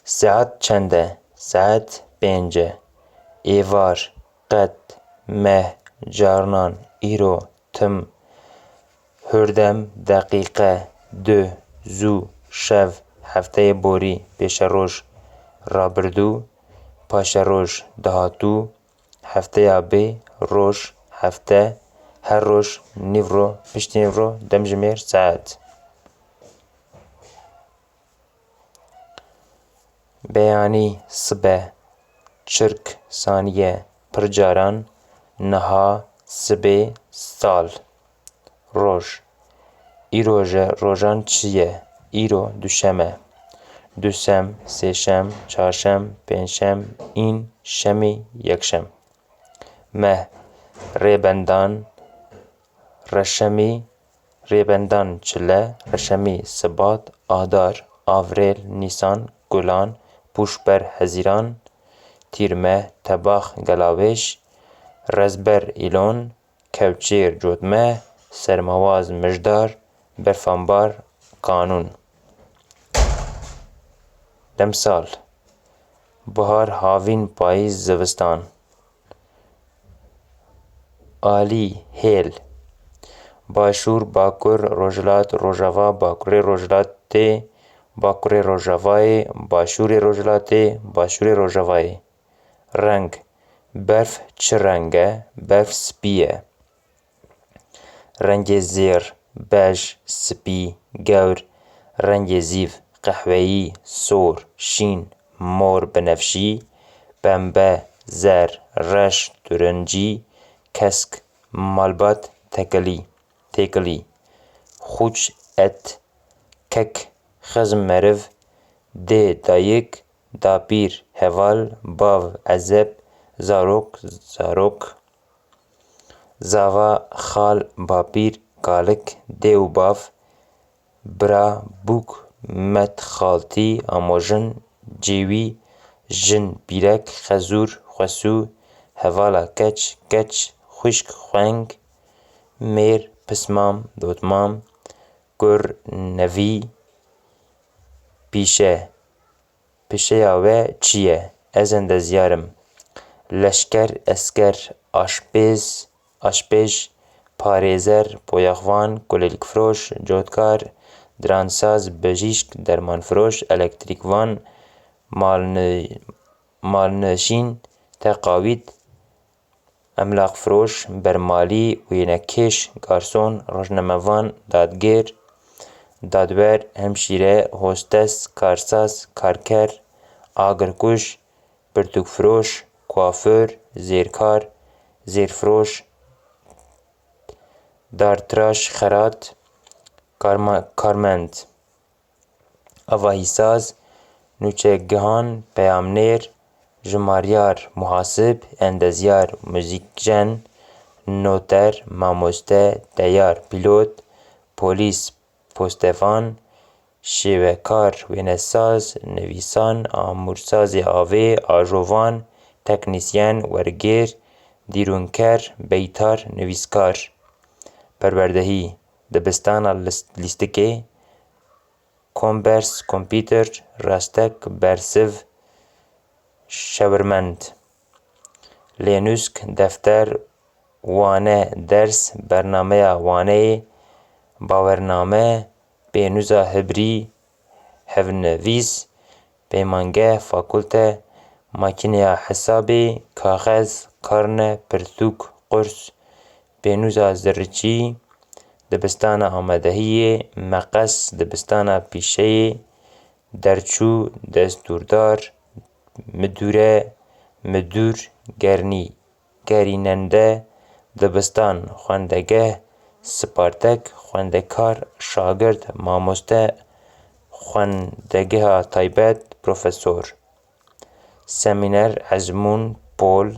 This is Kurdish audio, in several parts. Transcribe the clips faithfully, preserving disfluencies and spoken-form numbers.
Saet çend e? Saet pênc e. Êvar, qet, meh, carnan, îro, tim, hurdem, deqîqe, duh, zû, şev, hefteyê borî, pêşeroj, rabirdû, paşeroj, dahatû, hefteya bê, roj, hefte, her roj, nîvro, piştnîvro, demjimêr, saet. Beyanî, sibe, çirk, saniye, pircaran, niha, sibê, sal, roj. Îroje rojan çi ye? Îro duşem e. Dusem, sêşem, çarşem, pêncşem, în, şemî, yekşem. Meh, rêbendan, reşemî, rêbendan, çile, reşemî, sibat, adar, avrêl, nîsan, gulan, pûşber, hezîran, tîrmeh, tebax, gelawêj, rezber, îlon, kewçêr, cotmeh, sermawaz, mijdar, berfanbar, kanûn. Demsal, bihar, havîn, payîz, zivistan. Alî, hêl. Başûr, bakur, rojhilat, rojava, bakurê rojhilatê, bakurê rojavayê, başûrê rojhilatê, başûrê rojavayê. Reng, berf çi reng e? Berf spî ye. Rengê zêr, bej, spî, gewr, rengê zîv, qehweyî, sor, şîn, mor, binefşî, pembe, zer, reş, turincî, kesk, malbat, tekilî, têkilî, xûç, et, kek, xizm, meriv, dê, dayik, dapîr, heval, bav, ezeb, zarok, zarok, zava, xal, bapîr, kalik, dê û bav, bira, bûk, met, xaltî, amojin, cêwî, jin, pîrek, xezûr, xwesû, hevala, keç, keç, xwişk, xweng, mêr, pismam, dotmam, kur, nevî, pîşe. Pişeya we çi ye? Ez endezyar im. Leşker, esker, aşpêz, aşpêj, parêzer, boyaxvan, kulêlîkfiroş, cotkar, diransaz, bijîşk, dermanfiroş, elektrîkvan, malni-, malnişîn, teqawît, emlaqfiroş, bermalî, wênekêş, garson, rojnamevan, dadgêr, dadwer, hemşîre, hostes, karsaz, karker, agirkuj, pirtûkfiroş, kuaför, zêrkar, zêrfiroş, dartiraş, xerat, karma-, karmend. Avahîsaz, nûçegihan, peyamnêr, jimaryar, muhasib, endezyar, muzîkjen, noter, mamoste, teyar, pîlot, polîs, postevan, şêwekar, wênesaz, nivîsan, amûrsazê avê, ajovan, teknîsyen, wergêr, dîrûnker, beytar, nivîskar. Perwerdehî, dibistana lis-, lîstikê, kombers, kompîter, rastek, bersiv, şewirmend, lênûsk, defter, wane, ders, bernameya waneyê, bawername, pênûza hibrî, hevnivîs, peymangeh, fakulte, makîneya hesabê, kaxez, karne, pirtûk, qurs, pênûza zirriçî, dibistana amadehiyê, meqes, dibistana pîşeyê, derçû, destûrdar, midûre, midûr, gernî-, gerînende, dibistan, xwendegeh, sipartek, xwendekar, şagirt, mamoste, xwendegeha taybet, profesor. Semîner, ezmûn, pol,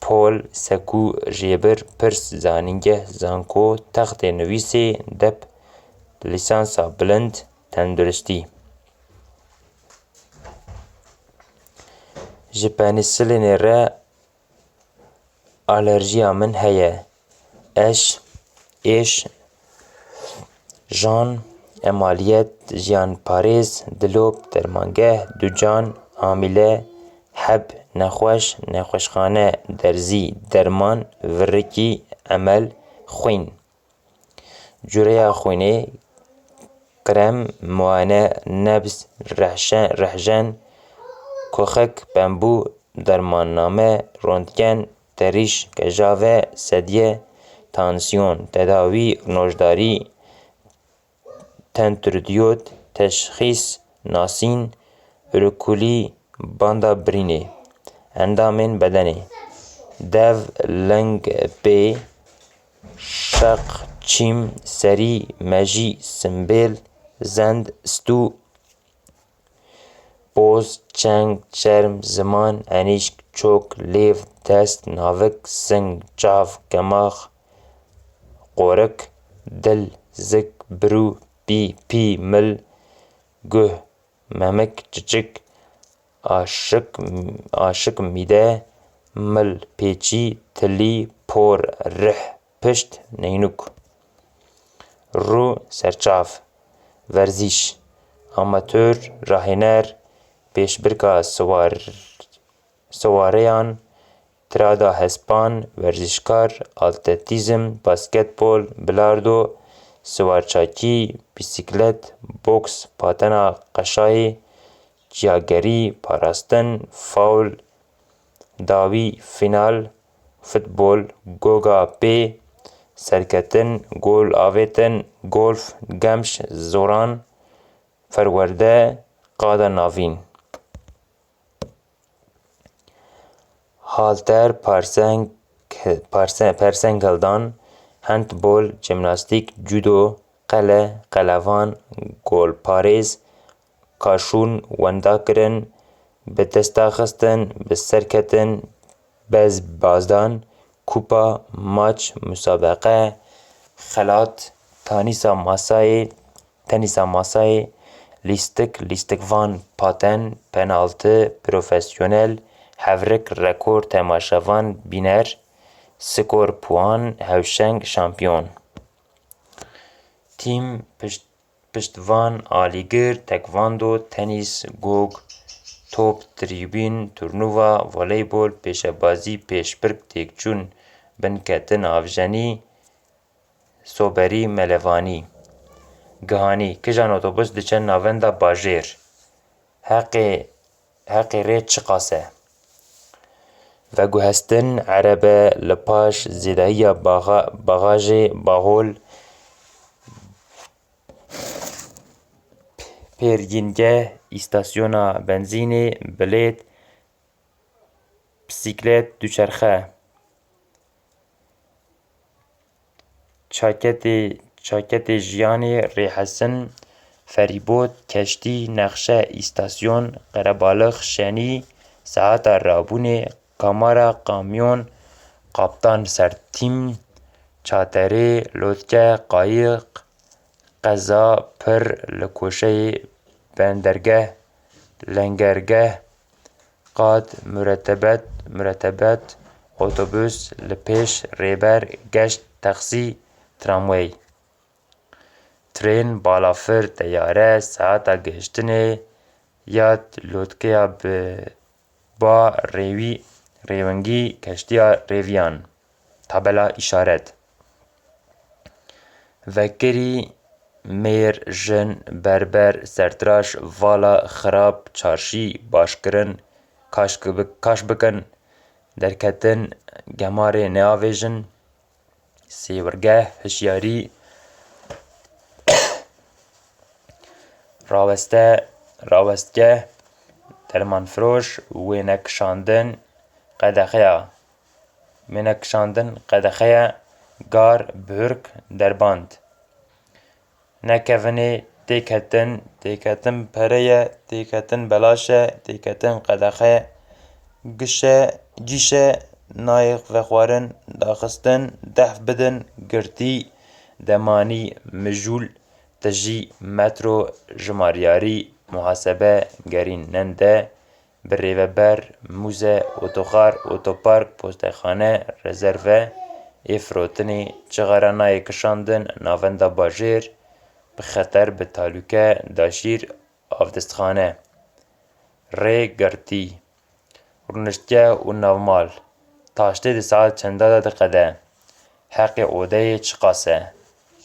pol, sekû, jêbir, pirs, zanîngeh, zanko, textê nivîsê, dep, lîsansa bilind, tenduristî. Ji penîsilînê re alerjiya min heye. Eş, êş, jan, emaliyet, jiyanparêz, dilop, dermangeh, ducan, amîle, heb, nexweş, nexweşxane, derzî, derman, virikî, emel, xwîn. Cureya xwînê, krem, muayene, nebz, rehşe-, rehjen, koxek, pembû, dermanname, rontgen, terîş, kejave, sedye, tansiyon, tedawî, nojdarî, tenturdiyot, teşxîs, nasîn, ûrkulî, banda birînê, endamên bedenê, dev, ling, pê, şeq, çîm, serî, mejî, simbêl, zend, stû, poz, çeng, çerm, ziman, enîşk, çok, lêv, dest, navik, sing, çav, kemax, qorik, dil, zik, birû, pî, pî, mil, guh, memik, çiçik, aşik, aşik, mîde, mil, pêçî, tilî, por, rih, pişt, neynûk. Rû, serçav, werzîş, amatör, rahêner, pêşbirka siwar-, siwareyan, tirada hespan, werzîşkar, atletîzm, basketbol, bilardo, siwarçakî, bîsîklet, boks, patena qeşayê, çiyagerî, parastin, faul, dawî, fînal, futbol, goga pê, serketin, gol avêtin, golf, gemş, zoran, perwerde, qada navîn. Halter, parseng, parse-, perseng hildan, handbol, jimnastîk, judo, qele, qelevan, golparêz, kaşûn, wendakirin, bi dest daxistin, bi serketin, bez, bazdan, kupa, maç, musabeqe, xelat, tanîsa masayê, tenîsa masayê, lîstik, lîstikvan, paten, penaltı, profesyonel, hevrik, rekor, temaşevan, bîner, skor, puan, hewşeng, şampiyon. Tîm, pişt-, piştvan, alîgir, tekvando, tenîs, gog, top, trîbîn, turnuva, voleybol, pêşebazî, pêşbirk, têkçûn, binketin, avjenî, soberî, melevanî. Gihanî, kijan otobus diçe navenda bajêr. Heqê, heqê rê çiqas e? Veguhestin, erebe, li paş, zêdahiya baxa-, baxajê, bahol, pêrgîngeh, îstasyona benzînê, bilêt, pisîklet, duçerxe. Çaketê, çaketê jiyanê, rêhesin, ferîbot, keştî, nexşe, îstasyon, qerebalix, şenî, saeta rabûnê, kamera, kamyon, qaptan, sertîm, çaterê, lotke, qayiq, qeza, pir, li koşeyê, bendergeh, lengergeh, qad, muretebet, muretebet, otobus, li pêş, rêber, geşt, taksî, tramway, trên, balafir, teyare, saeta gihiştinê, yat, lotkeya bi ba, rêwî, rêwingî, keştiya rêviyan, tabela îşaret. Vekirî, mêr, jin, berber, sertiraş, vala, xirab, çarşî, başkirin, kaş ki-, kaş bikin, derketin, gemarê neavêjin, sêwirgeh, hişyarî, raweste, rawestgeh, dermanfiroş, wênekişandin, qedexeya, wênekişandin, qedexeya, gar, bihurk, derband. Nekevinê, têketin, têketin pere ye, têketin belaş e, têketin qedexe ye, gişe, gîşe, nayê vexwarin, daxistin, dehf bidin, girtî, demanî, mijûl, tijî, metro, jimaryarî, muhasebe, gerîn, nende, birêveber, mûze, otoxar, otopark, postexane, rezerve, ê firotinê, cixara nayê kişandin, navenda bajêr, bi xeter, bi talûke, daşîr, avdestxane, rê girtî, rûniştge û navmal, taştê di saet çenda de diqede, heqê odeyê çiqas e,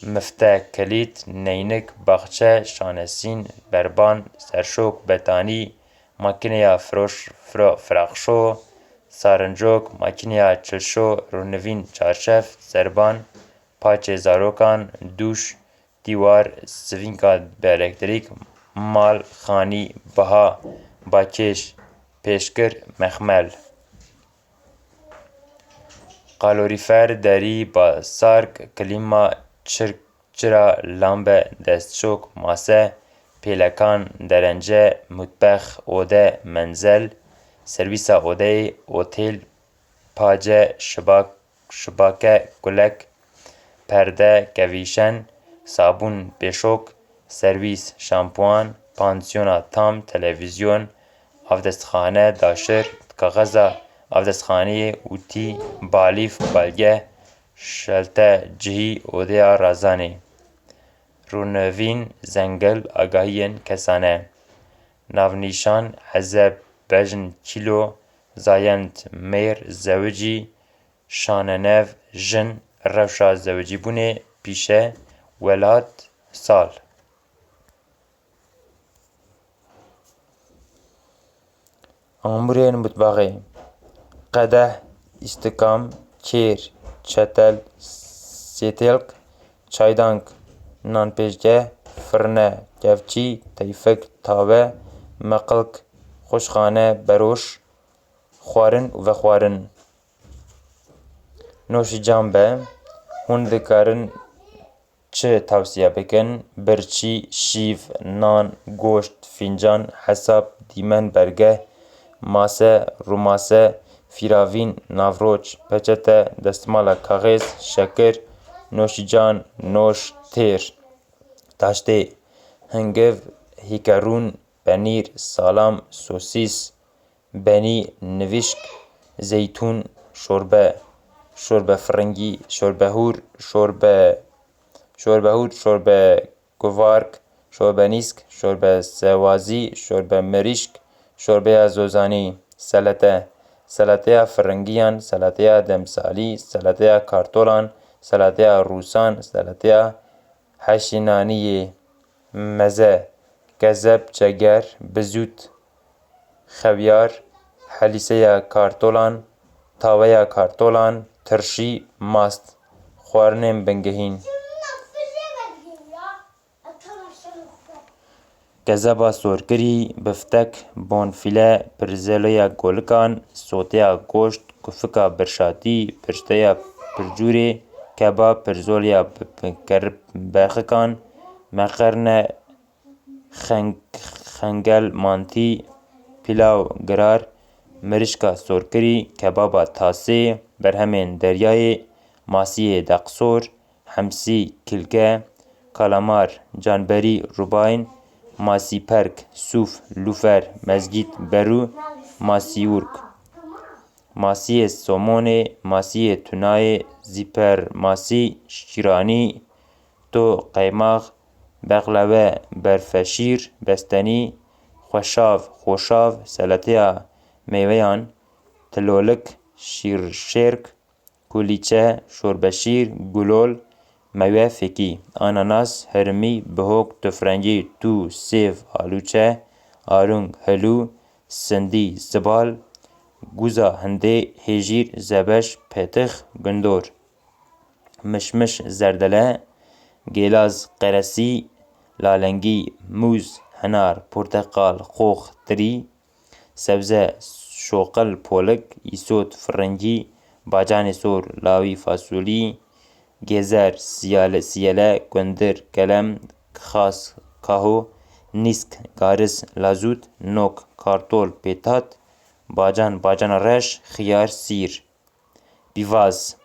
mifte, kilît, neynik, baxçe, şanesîn, berban, serşok, betanî, makîneya firoş-, firo-, firaxşo, sarincok, makîneya çilşo, rûnivîn, çarşef, serban, paçê zarokan, dûş, dîwar, sivînka bi elektrîk, mal, xanî, biha, bakêş, pêşkir, mexmel. Kalorîfer, derî, basark, klîma, çir-, çira, lambe, destşok, mase, pêlekan, derence, mutbex, ode, menzel, servîsa odeyê, otêl, pace, şibak, şibake, kulek, perde, kevîşen, sabûn, pêşok, servîs, şampuan, pansiyona tam, televîzyon, avdestxane, daşir, kaxeza avdestxaneyê, ûtî, balîf, balgeh, şelte, cihî, odeya razanê, rûnivîn, zengil, agahiyên kesane, navnîşan, hezeb, bejn, kîlo, zayend, mêr, zewicî, şanenev, jin, rewşa zewicîbûnê, pîşe, welat, sal. Amûrên mutbaxê: qedeh, îstikam, kêr, çetel, sêtêlk, çaydank, nanpêşgeh, firne, kevçî, teyfik, tawe, meqilk, xweşxane, beroş, xwarin û vexwarin. Noşîcan be, hûn dikarin çi tavsiye bikin? Birçî, şîv, nan, goşt, fîncan, hesab, dîmen, bergeh, mase, rûmase, fîravîn, navroç, peçete, destmala kaxêz, şekir, noşîcan, noş, têr, taştê, hingiv, hîkerûn, penîr, salam, sosîs, benî, nivîşk, zeytûn, şorbe, şorbe firingî, şorbehûr, şorbe, şorbehûr, şorbe guvark, şorbenîsk, şorbe sewazî, şorbe mirîşk, şorbeya zozanî, selete, seleteya firingiyan, seleteya demsalî, seleteya kartolan, seleteya rûsan, seleteya heşînaniyê, meze, kezeb, çeger, bizût, xewyar, helîseya kartolan, taweya kartolan, tirşî, mast, xwarinên bingehîn. Kezeba sorkirî, biftek, bonfîle, pirzeloya golikan, soteya goşt, kufika birşatî, pirşteya pircûrê, kebab, pirzoleya bi-, bi-, kerib-, berxikan, meqerne, xeng-, xengel, mantî, pîlaw, girar, mirişka sorkirî, kebaba tasê, berhemên deryayê, masiyê deqsor, hemsî, kilke, kalamar, canberî, rubayn, masîperk, sûf, lûfer, mezgît, berû, masîûrk, masiyê somonê, masiyê tunayê, zîpermasî, şîranî, to, qeymax, beqlewe, berfeşîr, bestenî, xweşav, xoşav, seleteya meyweyan, tilolik, şîrşêrk, kulîçe, şorbeşîr, gulol, meywe fekî, ananas, hirimî, bihok, tifrengî, tû, sêv, alûçe, arung, hilû, sindî, zibal, guza hindê, hêjîr, zebeş, petix, gundor, mişmiş, zerdele, gêlaz, qeresî, lalengî, mûz, hinar, porteqal, qox, tirî, sebze, şoqil, polik, îsot, firingî, bacanê sor, lawî, fasolî, gezer, siyale, siyele, gundir, kelem, xas, kaho, nîsk, garis, lazût, nok, kartol, pêtat, bacan, bacana reş, xiyar, sîr. Pîvaz,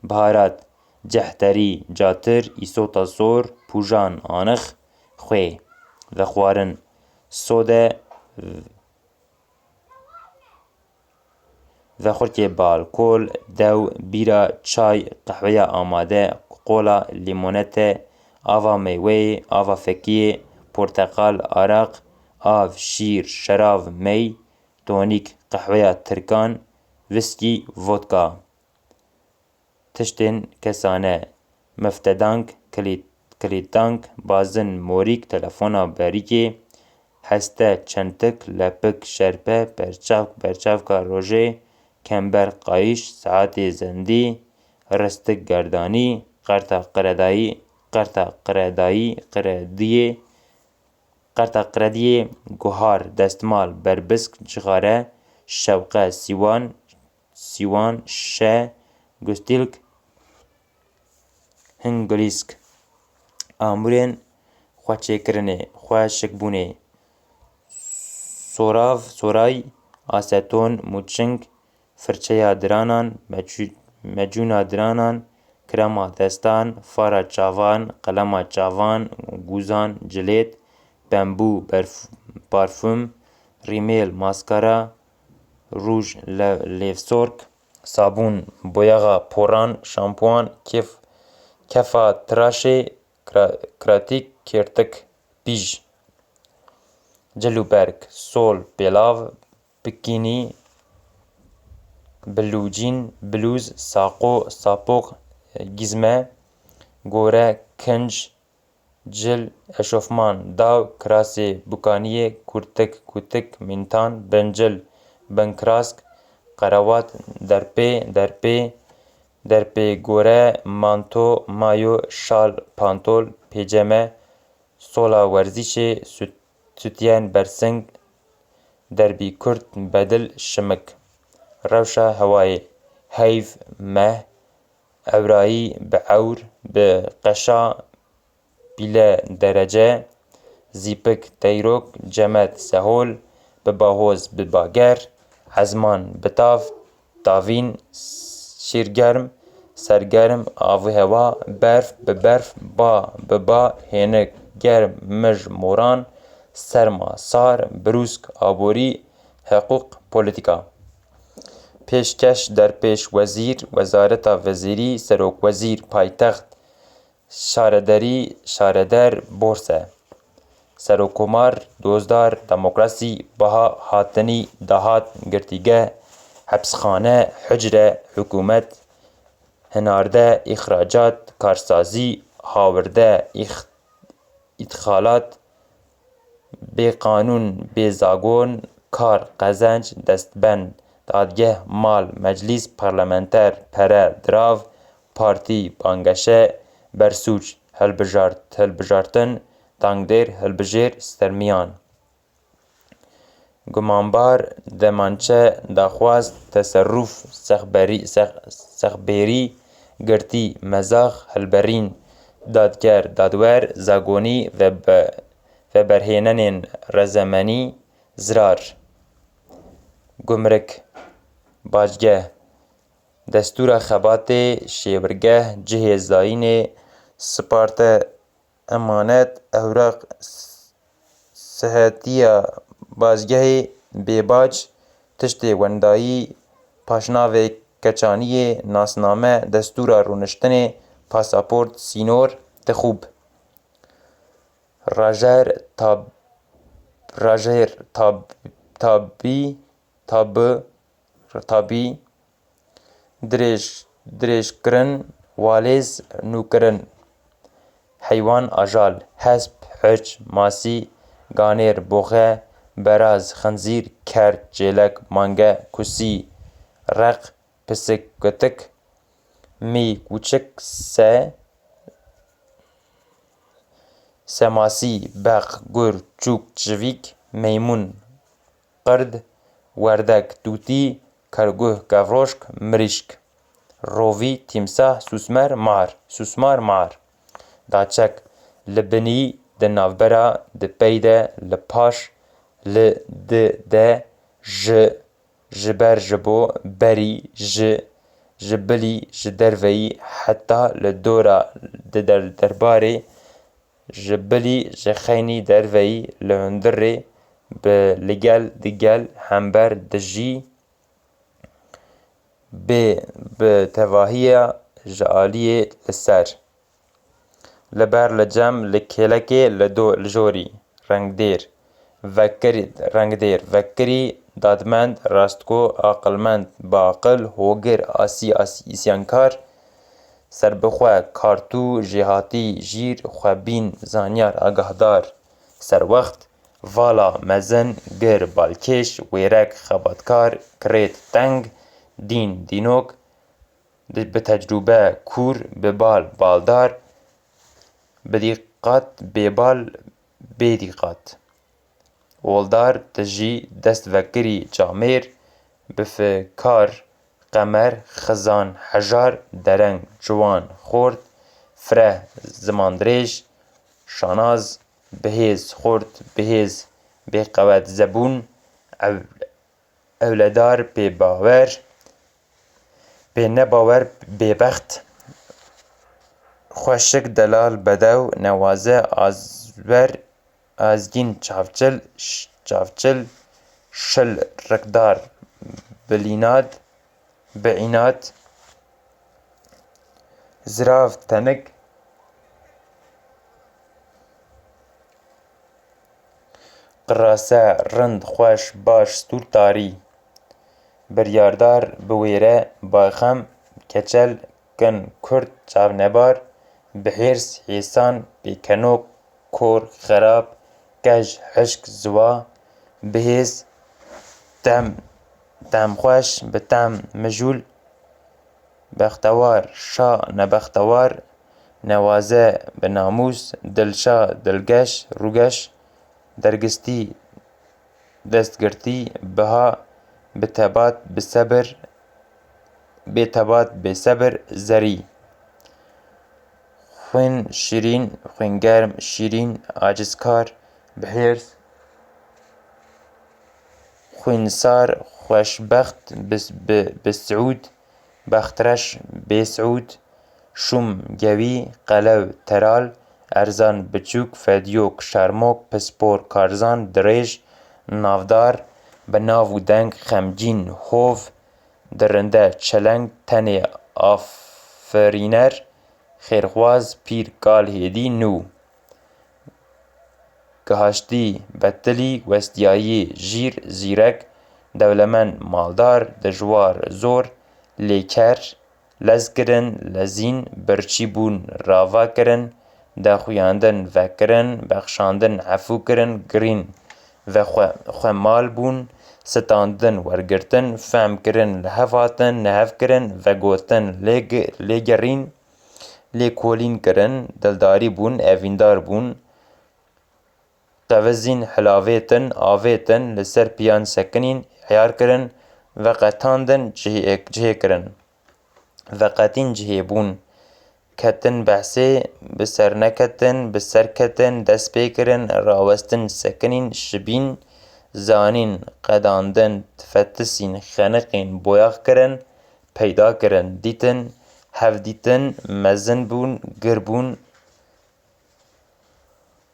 biharat, cehterî, catir, îsota sor, pûjan, anix, xwê, vexwarin, sode, vexurkê bi alkol, dew, bîra, çay, qehweya amade, qola, lîmonete, ava meyweyê, ava fekiyê, porteqal, araq, av, şîr, şerav, mey, tonîk, qehweya tirkan, viskî, vodka. Tiştên kesane, miftedank, kilît-, kilîtdank, bazin, morîk, telefona berîkê, heste, çentik, lepik, şerpe, perçavk, berçavka rojê, kember, qayîş, saetê zendî, ristik, gerdanî, qerta qiredayî, qerta qiredayî, qirediyê, qerta qirediyê, guhar, destmal, berbisk, cixare, şewqe, sîwan, sîwan, şe, gustîlk, hingulîsk. Amûrên xweçêkirinê, xweşikbûnê, sorav, soray, aseton, mûçing, firçeya diranan, mecû-, mecûna diranan, krema destan, fara çavan, qelema çavan, gûzan, cilêt, bembû, berf-, parfum, rîmêl, maskara, rûj, le-, lêvsork, sabûn, boyaxa, poran, şampuan, kef-, kefa tiraşê, kra-, kratîk, kêrtik, pîj, cil û berg, sol, pêlav, bikînî, bilûcîn, bilûz, saqo, sapoq, gîzme, gore, kinc, cil, eşofman, daw, kirasê, bukaniyê, kurtik, kutik, mîntan, bincil, binkrask, qerawat, derpê, derpê, derpê gore, manto, mayo, şal, pantol, pêceme, sola werzîşê, sut-, sutyen, bersing, derbî kurt, bedil, şimik. Rewşa hewayê, heyv, meh, ewrayî, bi ewr, bi qeşa, pîle, derece, zîpik, teyrok, cemed, sehol, bibahoz, bibager, ezman, bitav, tavîn, şîrgerm, sergerm, avhewa, berf, biberf, ba, biba, hênik, germ, mij, moran, serma, sar, birûsk, aborî, hiqûq, polîtîka. Pêşkeş, derpêş, wezîr, wezareta vezîrî, serokwezîr, paytext, şarederî, şareder, borse, serokomar, dozdar, demokrasî, biha, hatinî, dahat, girtîgeh, hepsxane, hucre, hikûmet, hinarde, îxracat, karsazî, hawirde, îx-, îtxalat, bêqanûn, bêzagon, kar, qezenc, destbend, dadgeh, mal, meclîs, parlamenter, pere, dirav, partî, bangeşe, bersûc, hilbijart, hilbijartin, dangdêr, hilbijêr, sermiyan. Gumanbar, demançe, daxwaz, teserrûf, sexberî-, sex-, sexbêrî, girtî, mezax, hilberîn, dadger, dadwer, zagonî, vebe-, veberhênenên rezemenî, zirar. Gumrik, bacgeh, destûra xebatê, şêwirgeh, cihê zayînê, sparte, emanet, ewraq, s-, sihetiya bazgehê, bêbac, tiştê wendayî, paşnavê keçaniyê, nasname, destûra rûniştinê, pasaport, sînor, tixûb. Rajer, tab-, rajer, tab-, tabî, tabi, tabî, dirêj, dirêjkirin, walêz, nûkirin. Heywan, ajal, hesp, hiç, masî, ganêr, boxe, beraz, xinzîr, kerd, çêlek, mange, kusî, req, pisik, kutik, mî, kûçik, se, semasî, beq, gur, çûk, çivîk, meymûn, qird, werdek, tûtî, kerguh, kevroşk, mirîşk, rovî, tîmsah, sûsmer, mar, sûsmar, mar, daçek, li binî, di navbera, di pey de, li paş, li, di, de, ji, ji ber, ji bo, berî, ji, ji bilî, ji derveyî, heta, li dora, di der-, derbarê, ji bilî, ji xeynî, derveyî, li hundirê, bi, li gel, digel, hember, dijî, bê, bi tevahiya, ji aliyê, li ser. Li ber, li cem, li kêlekê, li do, li jorî. Rengdêr, vekirî, rengdêr, vekirî, dadmend, rastgo, aqilmend, biaqil, hogir, asî, asî, îsyankar, serbixwe, kartû, jêhatî, jîr, xwebîn, zanyar, agahdar, serwext, vala, mezin, gir, balkêş, wêrek, xebatkar, kirêt, teng, dîn, dînok, bi tecrûbe, kûr, bi bal, baldar, bi dîqat, bêbal, bêdîqat, oldar, tijî, destvekirî, camêr, bifikar, qemer, xizan, hejar, dereng, ciwan, xort, fireh, zimandirêj, şanaz, bihêz, xort, bihêz, bêqewet, zebûn, ew-, ewledar, pêbawer, pênebawer, bêbext, xweşik, delal, bedew, newaze, azber, azgîn, çavçil, ş-, çavçil, şil, rikdar, bilînad, biînat, zirav, tenik, qirase, rind, xweş, baş, stûr, tarî, biryardar, biwêre, baxem, keçel, kin, kurt, çavnebar, bihêrs, hêsan, pêkenok, kor, xerab, qej, hişk, ziwa, bihêz, tem, temxweş, bi tem, mijûl, bextewar, şa, nebextewar, newaze, binamûs, dilşa, dilgeş, rûgeş, dergistî, destgirtî, biha, bitebat, bisebir, bêtebat, bêsebir, zerî. Xwîn şîrîn, xwîngerm, şîrîn, acizkar, bihêrs, xwînsar, xweşbext, bi, bi, bisiûd, bextreş, bêsiûd, şûm, gewî, qelew, teral, erzan, biçûk, fedyok, şermok, pispor, karzan, dirêj, navdar, bi nav û deng, xemgîn, hov, dirinde, çeleng, tenê, aferîner, xêrxwaz, pîr, kal, hêdî, nû. Gihaştî, betilî, westiyayî, jîr, zîrek, dewlemend, maldar, dijwar, zor, lêker, lezkirin, lezîn, birçîbûn, ravakirin, daxuyandin, vekirin, bexşandin, efûkirin, girîn, vexwe-, xwemalbûn, standin, wergirtin, fehmkirin, lihevhatin, nihevkirin, vegotin, lêg-, lêgerîn, lêkolîn kirin, dildarî bûn, evîndar bûn, qevizîn, hilavêtin, avêtin, li ser piyan sekinîn, eyar kirin, veqetandin, cihê-, cihê kirin, veqetîn, cihê bûn, ketin behsê, bi ser neketin, bi ser ketin, dest pê kirin, rawestin, sekinîn, şibîn, zanîn, qedandin, tifetisîn, xeniqîn, boyax kirin, peyda kirin, dîtin, hevdîtin, mezin bûn, gir bûn,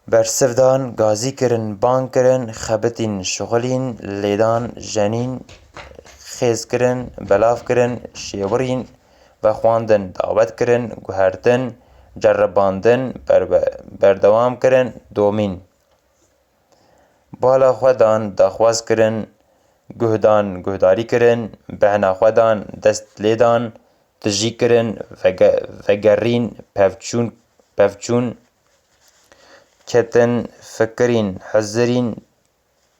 bersivdan, gazî kirin, bang kirin, xebitîn, şixulîn, lêdan, jenîn, xêz kirin, belav kirin, şêwirîn, vexwandin, dawet kirin, guhertin, ceribandin, berbe-, berdewam kirin, domîn. Bala xwe dan, daxwaz kirin, guh dan, guhdarî kirin, behna xwe dan, dest lê dan, tijî kirin, vege-, vegerîn, pevçûn, pevçûn, ketin, fikirîn, hizirîn,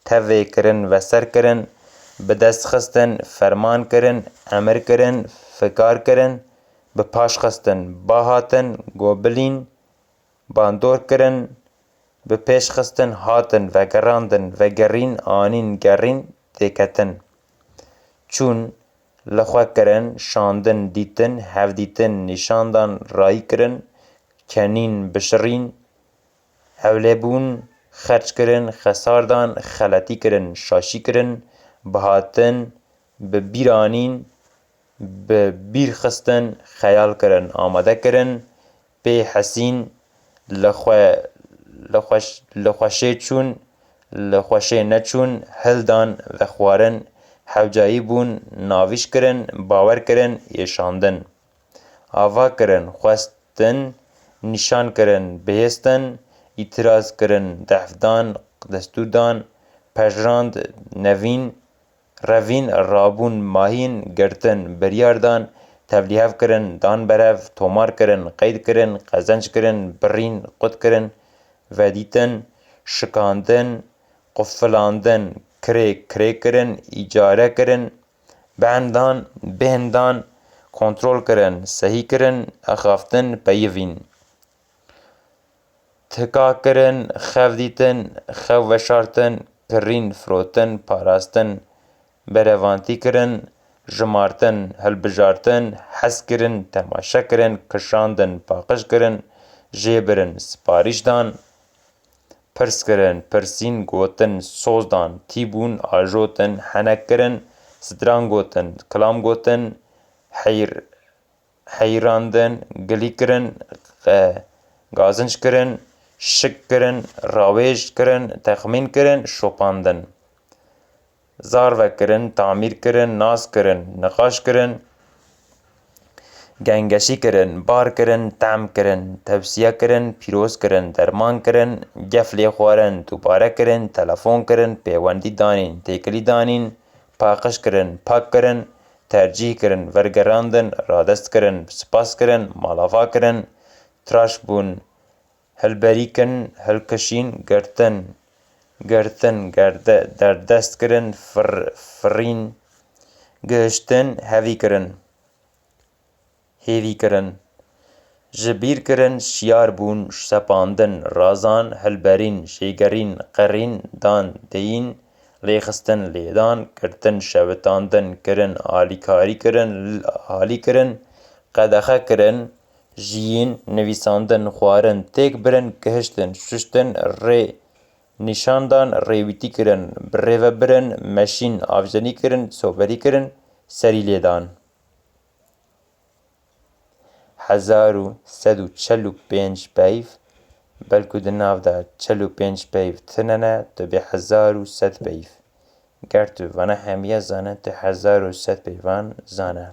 tevê kirin, veser kirin, bi dest xistin, ferman kirin, emir kirin, fikar kirin, bi paş xistin, ba hatin, gobilîn, bandor kirin, bi pêş xistin, hatin, vegerandin, vegerîn, anîn, gerîn, têketin. Çûn, li xwe kirin, şandin, dîtin, hevdîtin, nîşandan, rayî kirin, kenîn, bişirîn, ewlebûn, xerc kirin, xesar dan, xeletî kirin, şaşî kirin, bihatin, bi bîr anîn, bi bîr xistin, xeyal kirin, amade kirin, pê hesîn, li xwe, li xweş-, li xweşê çûn, li xweşê neçûn, hildan, vexwarin, hewcayî bûn, navîş kirin, bawer kirin, êşandin. Ava kirin, xwestin, nîşan kirin, bihêstin, îtiraz kirin, dehfdan, destûrdan, pejirand, nevîn, revîn, rabûn, mahîn, girtin, biryar dan, tevlîhev kirin, dan berev, tomar kirin, qeyd kirin, qezenc kirin, birîn, qut kirin, vedîtin, şikandin, qufilandin, kirê, kirê kirin, îcare kirin, behndan, bêhndan, kontrol kirin, sehî kirin, axaftin, peyivîn. Tika kirin, xev dîtin, xew veşartin, kirîn, firotin, parastin, berevantî kirin, jimartin, hilbijartin, hez kirin, temaşe kirin, kişandin, paqij kirin, jêbirin, siparîş dan, pirs kirin, pirsîn, gotin, soz dan, tîbûn, ajotin, henek kirin, stran gotin, kilam gotin, heyr, heyrandin, gilî kirin, e, gazinc kirin, şik kirin, rawêj kirin, texmîn kirin, şopandin. Zar vekirin, tamîr kirin, nas kirin, niqaş kirin, gengeşî kirin, bar kirin, tehm kirin, tewsiye kirin, pîroz kirin, derman kirin, gef lê xwarin, dubare kirin, telefon kirin, pêwendî danîn, têkilî danîn, paqij kirin, pak kirin, tercîh kirin, vergerandin, radest kirin, spas kirin, malava kirin, tiraş bûn, hilberî kirin, hilkişîn, girtin, girtin, gerde, derdest kirin, fir, firîn, gihiştin, hevî kirin, hêvî kirin, ji bîr kirin, şiyar bûn, sepandin, razan, hilberîn, jêgerîn, qerîn, dan, deyîn, lêxistin, lêdan, girtin, şewitandin, kirin, alîkarî kirin, l-, alî kirin, qedexe kirin, jiyîn, nivîsandin, xwarin, têk birin, gihiştin, şuştin, rê nîşan dan, rêwîtî kirin, birêvebirin, meşîn, avjenî kirin, soberî kirin, serî lêdan. Hezar û sed û çel û pênc peyv, belku di nav de çel û pênc peyv tune ne, tu bê hezar û sed peyv. Ger tu vana hemiya zane, tu hezar û sed peyvan zane.